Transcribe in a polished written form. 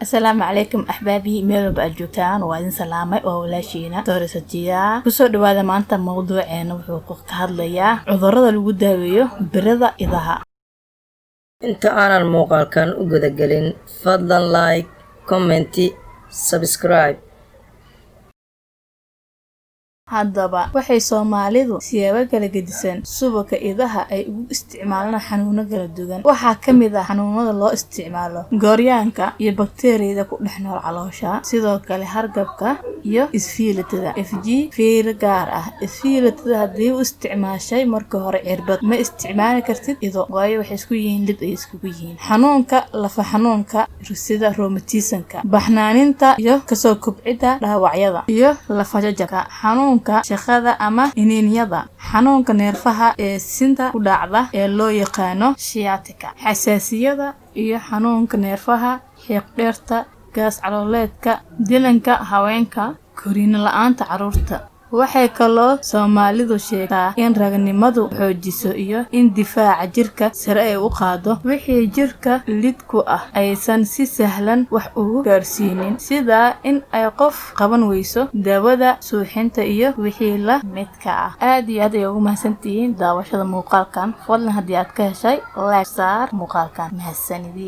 Asalaamu calaykum axbaabii, meel walba aad joogtaan waa idin salaamay. Waa walaashiina Dorisatiya. Kusoo dhawaada. Maanta mawduuceena wuxuu ka hadlayaa cudurada lagu daaweeyo birada idaha. Inta aanan muuqaalkan u gudagelin, fadlan like, comment, subscribe. Haddaba, waxay Soomaalidu siyaabo kala gedisan subagga idaha ay ugu isticmaalaan xanuuno kala duwan. Waxaa ka mid ah xanuunada loo isticmaalo gooryaanka iyo bakteeriyada ku dhex nool caloosha, sidoo kale hargabka iyo isfiilitada. FG fiiro gaar ah: isfiilitada haddii u isticmaashay marka hore cirbad, ma isticmaali kartid ido, waayo waxay isku yihiin lid ay iskugu yihiin. Xanuunka lafa xanuunka sida rheumatism-ka, baxnaaninta iyo kasoo kubcidda dhaawacyada iyo lafa jajabka, xanuunka shaqada ama iniinyada, xanuunka neerfaha ee sinta ku dhacda ee loo yaqaano sciatica, xasaasiyada iyo xanuunka neerfaha, xiiqdheerta, gaas calooleedka, dilanka haweenka, koriin la'aanta carruurta. Waxay kaloo Soomaalidu sheegtaa in raganimadu xoojiso iyo in difaaca jirka sare ay u qaado, wixii jirka lid ku ah aysan si sahlan wax ugu gaarsiinin, sida in ay qof qaban weyso daawada suuxinta iyo wixii la midka ah. Aad iyo aad ay ugu mahadsantihiin daawashada muuqaalkan. Fadlan haddii aad ka heshay, like saar muuqaalkan. Mahadsanidin.